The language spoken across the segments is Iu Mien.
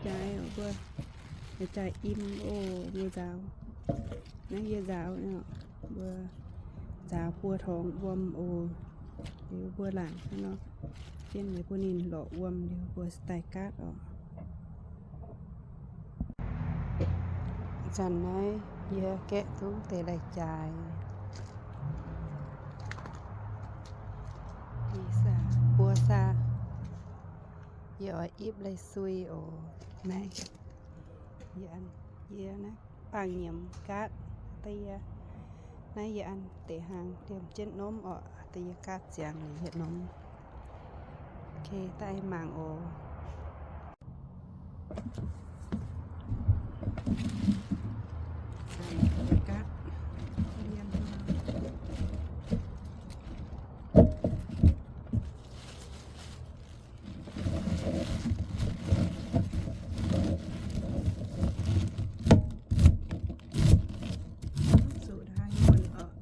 Jaaix mbuo, jaaix im oc, mbuo nzaaux. Naaiv yie nzaaux, mbuo nzaaux buo torngx wuom oc. Liuz mbuo laangc hnangv nor, jienv liuz bun ninh lorqc wuom liuz mbuo daaih gaatv oc. Zanc naaiv yie gaeqv duqv deix lai-jaaix. Mbuo saah, yie oix ipv lai-sui oc. Naaiv yie, yie naaiv baamh nyiemc gaatv deix yie. Naaiv yie an deix hnaangx liemh jienv nomv oc, deix yie gaatv ziangx liuz yietc nomv. Ok, daaih mangc oc. Zuqc haaix muonc oc,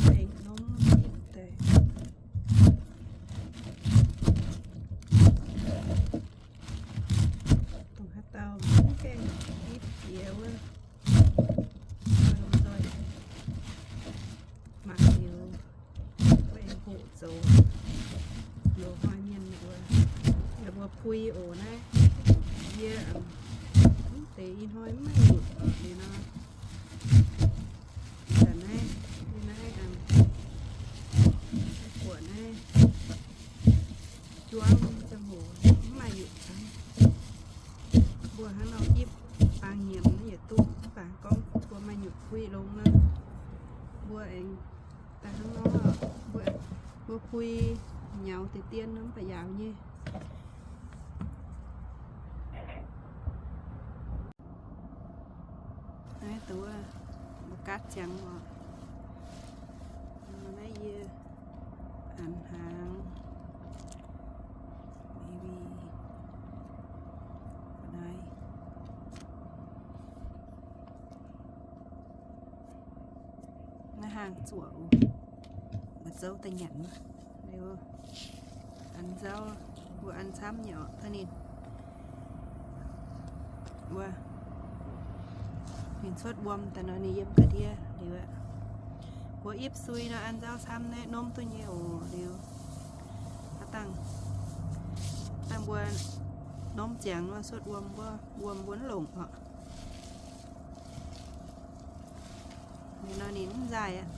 aengx nomv deix. Dongh haaix dauh mv gaengh ipv jiex wuov, lomh nzoih mangc liuz, mbuo aengx hoqc zoux loz-hnoi mienh mbuo, mbuo pui oc naaiv. Yie mv deix ih hnoi mv maaih nyutc oc, liuz nor, zanc naaiv, naaiv, buatc naaiv juangv ziangh hoc mv maaih nyutc camv. Mbuo hnangv nor ipv baang nyiemc naaiv yietc duqv, mv baac gorngv mbuo maaih nyutc pui longx nor, mbuo aengx daaih hnangv nor, mbuo, mbuo pui nyaux deix dien nor mv baac yaauc nyei. Naaiv deix mbuo gaatv ziangx oc. Naaiv yie an hnaangx, maybe naaiv. Naaiv hnaangx zuoqc oc, mbuo zouv daaih nyanc. Liuz, an nzauv, mbuo an camv nyei oc, tov ninh, mbuo, ninh cuotv wuom daaih nor ninh yiem ga'ndiev liuz aqv. Mbuo ipv sui nor an nzauv camv naaiv nomv duqv nyei oc. Liuz, aav dangh, dangh mbuo nomv ziangx nor cuotv wuom, mbuo wuom mbuo mv longc oc. Ninh nor ninh mv nzaaih aqv.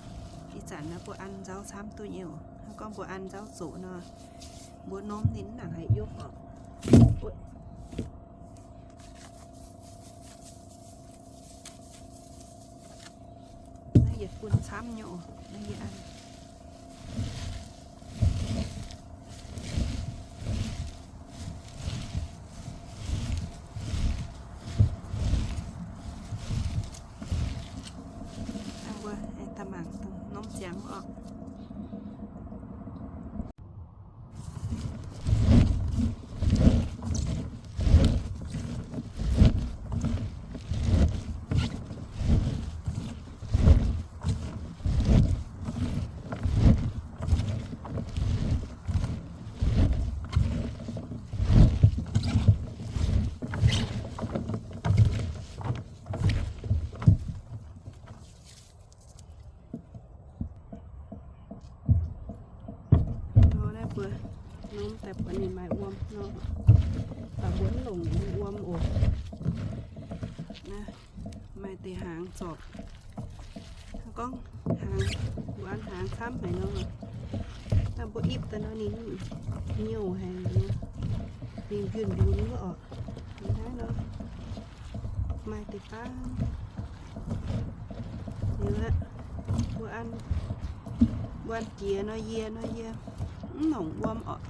Ih zanc naaiv mbuo an nzauv camv duqv nyei oc. Hnangv gorngv mbuo an nzauv zoqc nor, mbuo nomv ninh mv nangc haih yopv oc. Naaiv yietc bun camv nyei oc. Naaiv yie an. Mbuo aengx daaih mangc dongh norm ziangx oc. Nor naaiv mbuo norm daaih buatc ninh maaih wuom nor, mv baac mbuo mv longc wuom oc. Naaiv maaih deix hnaangx zorpc. Gorngv hnaangx, mbuo an hnaangx camv haic nor, naaiv mbuo ipv daaih nor ninh nyouh haic, ninh mbiunc lunx wuov oc. Ninh naaiv nor maaih deix baav. Liuz aqv, mbuo an, mbuo an jiex nor yie, nor yie mv longc wuom oc.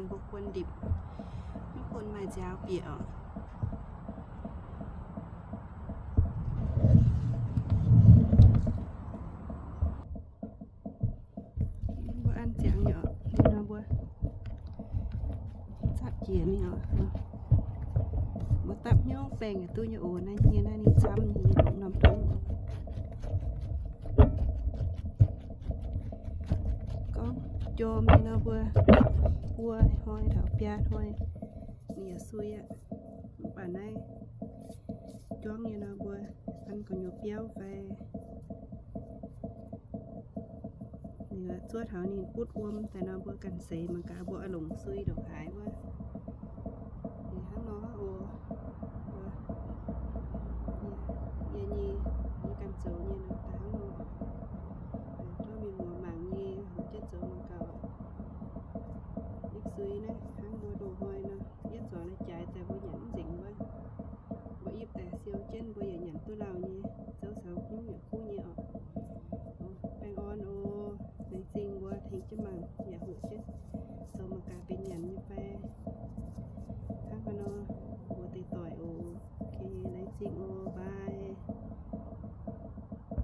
Mbuo guon ndipc, mv bun maaih nziaaux bieqc oc. Mbuo an ziangx nyei oc, nor mbuo zapv jiex mingh oc. Mbuo dapv hnyouv baengh yaac duqv nyei oc. Naaiv nyei naaiv ninh camv nyei longc norm dongh. Gorngv jorm nyei nor mbuo buo hnoi taux biaa hnoi ninh yaac sui aqv. Mv baac naaiv juangv nyei nor mbuo an gauh nyei biauv fai zuov taux ninh butv wuom daaih nor mbuo ganh seix mangc gaax mbuo oix longc sui ndongc haaix wuov. Liuz hnangv nor oc. Yie nyei, yie ganh zoux nyei nor daaih hnangv nor.